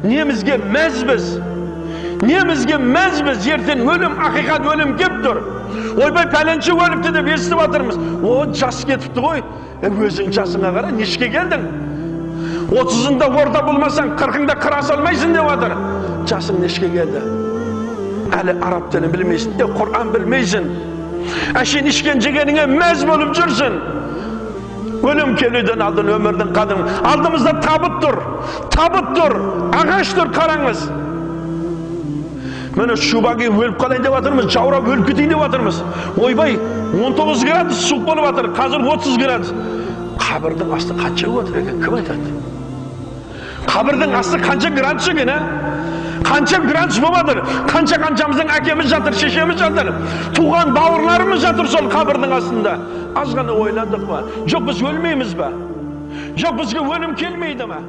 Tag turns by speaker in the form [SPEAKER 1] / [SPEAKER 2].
[SPEAKER 1] Немізге мәзбіз? Немізге мәзбіз? Ертең өлім, ақиқат өлім кеп тұр. Ойбай, пәленше өліпті деп естіп жатырмыз. О, жас кетіпті ғой. Өзің жасыңа қара, нешке келдің? 30-ында орда болмасаң, 40-ында қыра салмайсың деп жатыр. Жасың нешке келді? Әлі араб тілін білмейсің, Құран білмейсің. Әшейін ішкен жегеніңе мәз болып жүрсің. Өлім келуден алдын өмірдің қадым. Алдымызда табыт тұр, табыт тұр, ағаш тұр, қараңыз. Міне шуба киіп өліп қалайын деп жатырмыз, жаурап өліп кетейін деп жатырмыз. Ойбай, 19 градус суық болып жатыр, қазір 30 градус. Қабірдің асты қанша болып жатыр екен, кім айтады? Қабірдің асты қанша градус екен, ә? Қанша градус болып жатыр? Қанша қаншамыздың әкеміз жатыр, шешеміз жатыр, туған бауырларымыз жатыр сол қабірдің астында. Аз ғана ойландық па? Жоқ, біз өлмейміз ба? Жоқ, бізге өлім келмейді ма?